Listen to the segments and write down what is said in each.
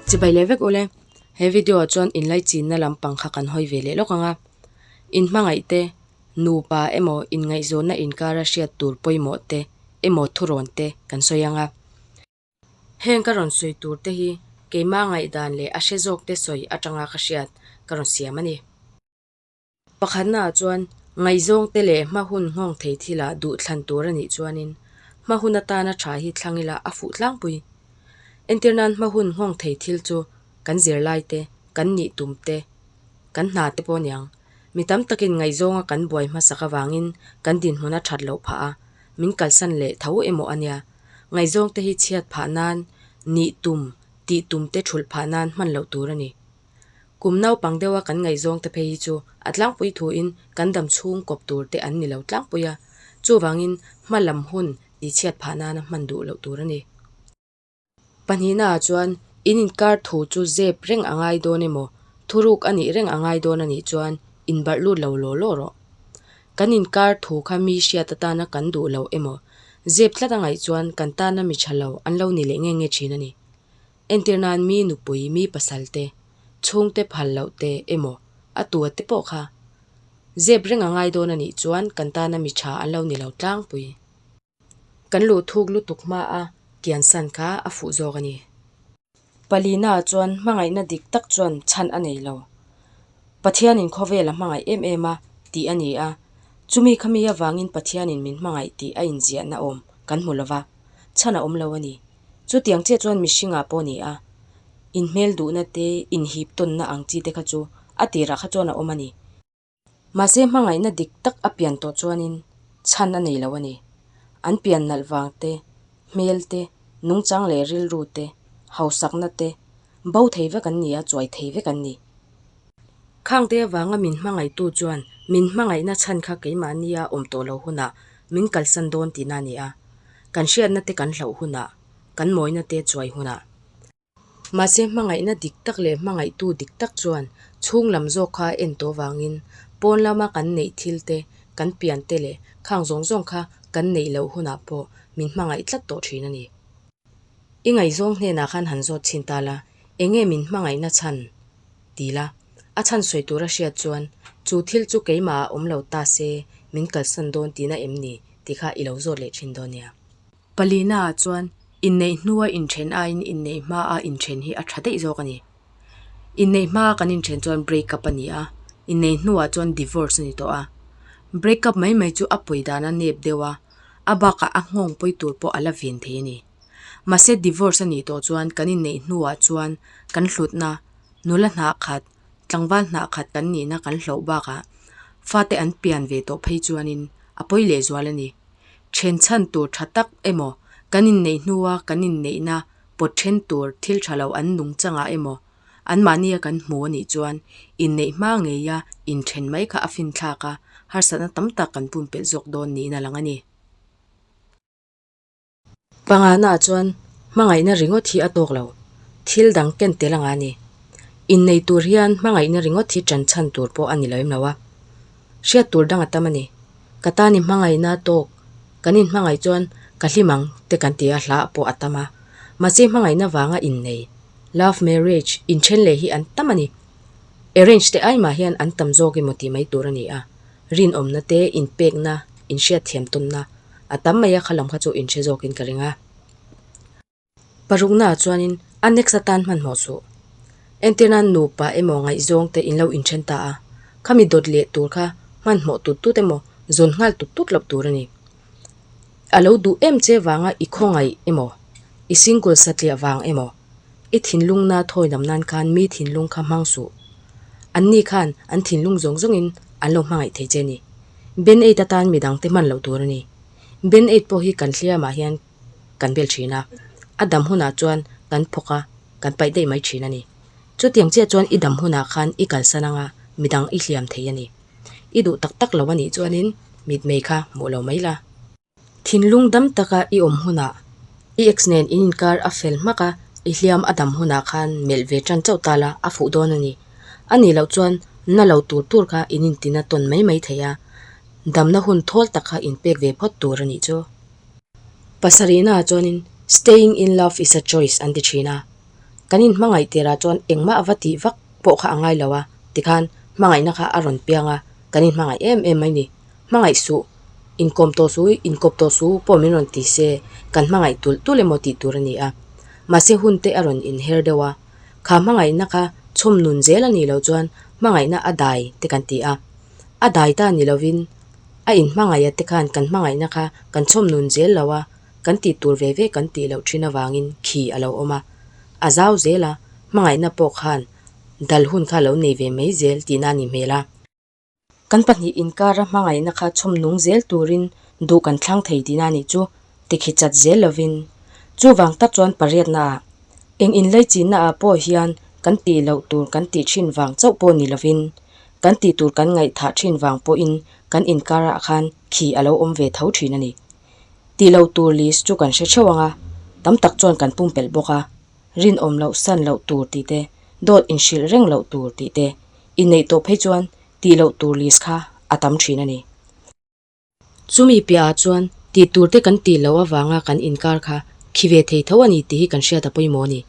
Chibai leh vek ule, he video ah chuan inlaichinna lampang kha kan hawi ve leh lawk ang a. Inhmangaih te, nupa emaw inngaihzawnna inkara hriat tur pawimawh te emaw thurawn te kan sawi ang a. Heng ka rawn sawi tur te hi keimah ngaihdan leh a hre zawk te sawi atanga ka hriat ka rawn siam a ni. Pakhatnaah chuan ngaihzawngte leh hma hun nghawng thei thilah duh thlan tur a nih chuanin hma hun atana tha hi thlang ila a fuh tlangpui. Entir nan hma hun nghawng thei thil chu kan zirlai te, kan nih tum te, kan hna te pawh aniang. Mi tam takin ngaihzawnga kan buai hmasak avangin kan dinhmun a that loh phah a, min kalsan leh tho emaw ania. Ngaihzawngte hi chhiat phah nan, nih tum, tih tum te thulh phah nan hman loh tur a ni. Kum naupang deuha kan ngaihzawngte phei hi chu a tlangpui thuin kan dam chhung kawp tur te an ni lo tlangpui a, chuvangin hma lam hun tihchhiat phah nana hman duh loh tur a ni. Pahnihnaah chuan in inkar thu chu zep reng a ngai dawn emaw, thuruk a nih reng a ngai dawn a nih chuan inbarh lut lo law law rawh. Kan inkar thu kha mi hriat atana kan duh lo emaw, zep tlat a ngaih chuan kan tana mi tha lo an lo ni leh nge nge thin a ni. Entir nan mi nupui, mi pasal te, chhungte phal loh te emaw a tu a te pawh kha zep reng a ngai dawn a nih chuan kan tana mi tha an lo ni lo tlangpui. Kan luh thuk lutuk hma a kian san kha a fuh zawk a ni. Palina chuan hmangaihna dik tak chuan chhan a nei lo. Pathianin khawvel a hmangaih em em a tih a ni a, chumi khami avangin Pathianin min hmangaih tih a inziahna awm kan hmu lova, chhan a awm lo a ni. Chutiang chiah chuan mihringah pawh ni a, inhmel duhna te, inhip tawnna ang chi te kha chu a tirah kha chuan a awm a ni. Mahse hmangaihna dik tak a pian tawh chuanin chhan a nei lo a ni. An pian nalh vang te, hmel te, nungchang leh rilru te, hausakna te, bo thei vek an ni a, chuai thei vek an ni. Khangte avanga min hmangaihtu chuan min hmangaihna chhan kha keimahnia awm tawh lo hunah min kalsan dawn tihna a ni a. Kan hriatna te kan hlauh hunah, kan mawina te chuai hunah. Mahse hmangaihna dik tak leh hmangaihtu dik tak chuan chhung lam zawk kha a en tawh vangin pawn lama kan neih thil te, kan pian te leh khang zawng zawng kha kan neih loh hunah pawh min hmangaih tlat tawh thin a ni. I ngaihzawng hnenah khan han zawt chhin ta la, enge min hmangaihna chhan? ti la, a chhan sawi tur a hriat chuan chu thil chu keimah ah awm lo ta se min kalsan dawn tihna em ni tih kha i lo zawt leh thin dawn nia. Palina ah chuan inneih hnua inthen aiin inneih hma a inthen hi a tha daih zawk a ni. Inneih hma kan inthen chuan break up a ni a, inneih hnuah chuan divorce a ni tawh a. Break up mai mai chu a pawi dan a nep deuh a, a bakah a nghawng pawi tur pawh a la ven thei a ni. Mahse divorce a nih tawh chuan kan inneih hnuah chuan kan hlutna, nula hnah khat, tlangval hnah khat kan nihna kan hloh bakah fate an pian ve tawh phei chuanin a pawi lehzual a ni. Then chhan tur tha tak emaw, kan inneih hnua kan inneihna pawt then tur thil tha lo an nung changah emaw, anmahnia kan hmu a nih chuan inneih hma ngeia inthen mai kha a finthlak a, harsatna tam tak kan pumpelh zawk dawn niin a lang a ni. Pangana chuan hmangaihna ringawt hi a tawk lo, thil dang ken tel anga ni. Innei tur hian hmangaihna ringawt hi ṭan chhan tur pawh a ni lo em lo a. Hriat tur dang a tam a ni. Ka tan i hmangaihna a tawk, kan inhmangaih chuan ka hlim ang te kan ti a hla pawh a tam a. Mahse hmangaihna vanga innei, love marriage, inthen leh hi an tam a ni. Arrange te ai mah hian an tam zawk emaw tih mai tur a ni a. Rinawmna te, inpekna, inhriatthiam tawnna a tam mai a, kha lam kha chu inhre zawkin ka ring a. Paruknaah chuanin a next atan hmanhmawh suh. Entirna nupa emaw ngaihzawng te in lo inthen ta a, khami dawt leh tur kha hmanhmawh tut tut emaw zawn nghal tut tut loh tur a ni. A lo duh em che vanga i khawngaih emaw, i single satliah vang emaw, i thinlungna thawi dam nan khan mi thinlung kha hmang suh. Anni khan an thinlung zawng zawngin an lo hmangaih thei che a ni. Ben aid atan midangte hman loh tur a ni. Ben aid pawh hi kan hliamah hian kan bel thin a, a dam hunah chuan kan phawk a, kan paih daih mai thin a ni. Chutiang chiah chuan i dam hunah khan i kalsan anga midang i hliam thei a ni. I duh tak tak lo a nih chuanin mitmei kha hmuh lo mai la. Thinlung dam taka i awm hunah, i ex nen in inkar a fel hmak a, i hliam a dam hunah khan melh ve tan chauh ta la a fuh dawn a ni. A nih loh chuan na lo tur tur kha in intina tawn mai mai thei a, damna hun thawl tak kha inpek ve phawt tur a nih chu. Pasarihnaah chuanin Staying in love is a choice an ti thin a. Kan inhmangaih tirah chuan engmah va tih vak pawh kha a ngai lo a, tikhan hmangaihna kha a rawn piang a, kan inhmangaih em em mai ni. Hmangaih suh, inkawm tawh suh, inkawp tawh suh pawh min rawn ti se, kan hmangaih tulh tulh emaw tih tur a ni a. Mahse hun te a rawn inher deuh a, kha hmangaihna kha chhawm nun zel a nih loh chuan hmangaihna a dai te kan ti a. A dai ta ni lovin a inhmangaih a te khan kan hmangaihna kha kan chhawm nun zel lo a, kan tih tur ve ve kan tih loh thin avangin khi a lo awm a, a zau zel a, hmangaihna pawh khan dal hun kha lo nei ve mai zel tihna a ni hmel a. Kan pahnih inkara hmangaihna kha chhawm nung zel turin duh kan thlang thei tihna a nih chu tikhi chat zel lovin. Chuvang tak chuan pariatna ah eng inlaichinna ah pawh hian kan tih loh tur kan tih thin vang chauh pawh ni lovin kan tih tur kan ngaihthah thin vang pawhin kan inkarah khan khi a lo awm ve tho thin a ni. Tih loh tur list chu kan hre theuh ang a, tam tak chuan kan pumpelh bawk a, rinawm loh san loh tur tih te, dawt inhrilh reng loh tur tih te, inneih tawh phei chuan tih loh tur list kha a tam thin a ni. Chumi piahah chuan tih tur te kan tih loh avanga kan inkar kha khi ve thei tho a ni tih hi kan hriat a pawimawh a ni.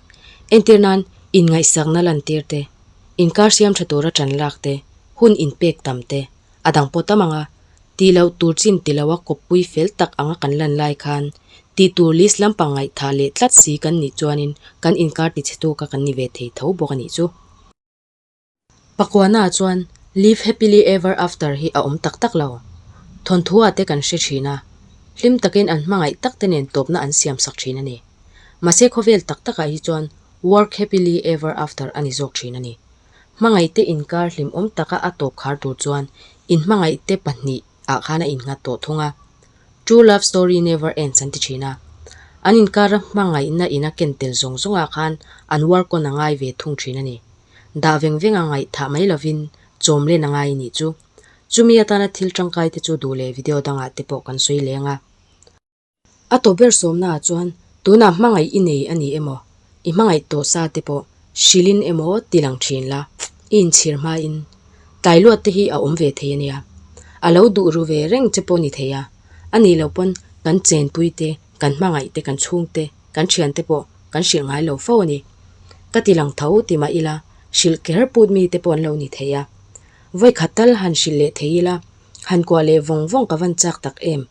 Entir nan inngaihsakna lantir te, inkar siam tha tura tan lak te, hun inpek tam te, a dang pawh tam ang a, Tih loh tur chin ti loa kawppui fel tak anga kan lan lai khan tih tur list lampang ngaihthah leh tlat si kan nih chuanin kan inkar ti chhe tu kha kan ni ve thei tho bawk a nih chu. Pakuana chuan Live happily ever after hi a awm tak tak lo. Thawnthu ah te kan hre thin a, hlim takin an hmangaih tak te nen tawpna an siam sak thin a ni. Mahse khawvel tak takah hi chuan work happily ever after a ni zawk thin a ni. Hmangaihte inkar hlimawm taka a tawp khar tur chuan inhmangaihte pahnih ah khan a innghat tawh thung a. True love story never ends an ti thin a. An inkara hmangaihna in a ken tel zawng zawng ah khan an work on a ngai ve thung thin a ni. Dah veng veng a ngaihthah mai lovin chawm len a ngai nih chu. Chumi atana thil tangkai te chu duh leh video dangah te pawh kan sawi leng a. A tawp ber sawmnaah chuan tunah hmangaih i nei a ni emaw, i hmangaih tawh sa te pawh hrilhin emaw ti lang thin la, i inchhir hmain tlai luat te hi a awm ve thei a nia. A lo duh ru ve reng che pawh ni thei a, a nih loh pawn kan chenpui te, kan hmangaih te, kan chhung te, kan thian te pawh kan hrilh ngai lo fo a ni. Ka ti lang tho ti mah ila, hrilh kher put mi te pawh an lo ni thei a. Vawikhat tal han hrilh leh thei ila, han kuah leh vawng vawng ka van chak tak em.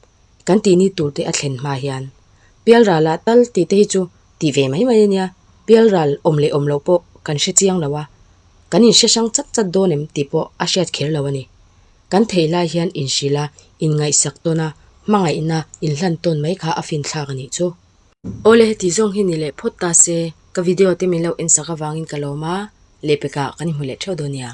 Kan tihni tur te a thlen hma hian Pialral ah tal tih te hi chu tih ve mai mai a nia, Pialral awm leh awm loh pawh kan hre chiang lo a, kan inhre hrang chat chat dawn em tih pawh a hriat kher lo a ni. Kan theih lai hian inhrilh a, inngaihsak tawn a, hmangaihna inhlan tawn mai kha a finthlak a nih chu. Awle heti zawng hi ni leh phawt ta se, ka video te min lo ensak avangin ka lawm a, lehpekah kan inhmu leh theuh dawn nia.